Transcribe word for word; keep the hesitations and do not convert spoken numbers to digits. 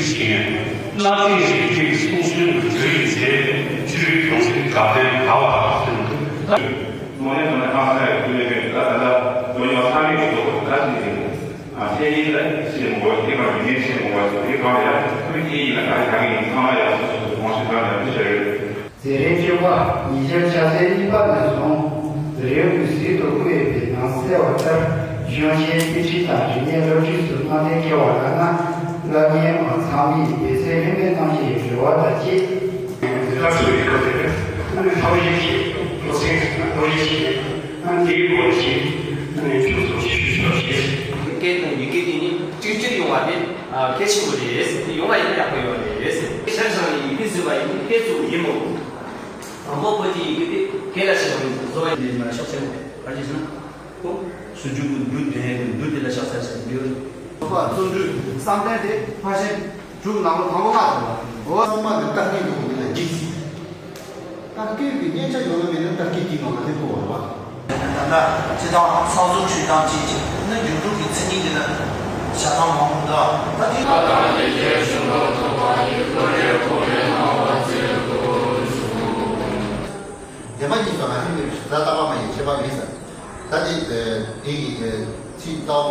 ཞིང་། གནའ་དེང་རིག་གནས་སྲུང་བརྩི་ལུགས་སྲོལ་ཡིན་ཚེ་སྤྱི་པའི་གདུང་སེམས་དགའ་ལྡན་དགའ་བ་དང་བསྟུན་འདུག་མོ་ནས་མོ་ནས་ཧང་སངས་ཡོད་ཀྱི་མེད་པས་ད་ད་ལྟ་ལོ་ཡང་ཚང་མས་ཀྱི་ཐོག་ད་ཅི་ཡིན། ཨ་ཕྱི་ཡིན་ལ་ཤེས་མོ་བ་དེ་ག་མི་ངན་ཤེས་མོ་བ་དེ་ག་ཡ་ཁོས་དེ་ཡིན་ལ་ད་ཡ་ཡིན་ཚང་མ་ཡ་སོ་སོ་སོ་གོང་ཞིག་ག་ཡ་དེ་ཤ་ཡོད། མཛད་རིམ་བཅུ་པ། ཉེ་ཆར་ཕྱག་འཚལ་གཉིས་པ་ནས་བཟུང་རེའུ་མིག་ཟིལ་དུ་བཀོད་པའི་ནང་གསལ་བ་ལྟར་གཞུང་ཆེན་དཔེ་ཁྲིད་དང་རིག་གནས་སློབ་ཁྲིད་སུ་མནའ་གནས་སྐྱེལ་བ་ལགས་ན་སློབ་གཉེར་བ་ཚང་མས་འབད་བརྩོན་ལྷོད་མེད་གནང་ཆེད་རེ་བ་དང་བཅས། དེ་ལྟར་སུ་ཡི་སྐབས་དེར་ཨ་ནི་ལྷོད་གཡེང་ཆེ་ལྷོད་སེམས་ལྷོད་གཡེང་ཆེ་ཨ་ནི་དེའི་སྐོར་ཞིག་ཨ་ནི་མཇུག་རྫོགས་ཞུ་ཞུ་ཞུ་ཞེས། སྐད་དང་ཡི་གེ་དེ་ནི་གཅིག་གྱུར་ཡོང་བ་དེ་གལ་ཆེན་པོ་རེད། དེ་ཡོང་བ་ཡིན་ན་ཡག་པོ་ཡོད་རེད། ཤར་བྱང་ཡི་གེ་བཟོས་པ་ཡིན་ན་སྐད་བཙུགས་ཡིན་མོད། དང་པོ་བོད་ཀྱི་ཡི་གེ་དེ་སྐད་ལ་བྱེད་པ་ཡིན་བཟོ་བ་ཡིན་ནས་མ་ཤོག་ཆེན་པོ་ག་རེ་ཟེར་ན། ཁོ་སུ་འཇུག་གི་འདུ་དེ་འདུ་དེ་ལ་ཤོག་ཚ་ཟེར་འདུ། བ་བརྩོན་འགྲུས་བསམ་གཏན་དེ་ཕར་ཕྱིན་དྲུག་ནང་ལོ་དང་པོ་ལྔ་དང་བ། འོ་ཚང་མ་གི་ལྟ་སྐད་འདུག་འདི་ལ་འཇིགས། ད་སྐད་ཀྱི་སྙན་ཆ་ཡོང་ལ་མེད་ན་ལྟ་སྐད་འདི་ནང་ལ་སླེབས་དགོས་བ་རེད་བ། ད་ལྟ་སྤྱི་བཏང་ཚོགས་གཙོ་ཁྲུས་བཏང་ཅིག་ཅིག་ནི་རྒྱུན་དུ་གི་མཚན་ཉིད་འདི་ལ་བྱ་སྟངས་མང་པོ་འདུག་ད་དེ། བདེན་པ་ཉིད་སོགས་ལ་ཧིན་དུ་ར་ཏ་པ་མ་ཡི་ཁྱད་པར་མེད་ཟེར། ད་དེ་དེ་ཡི་ཚིག་ཏོག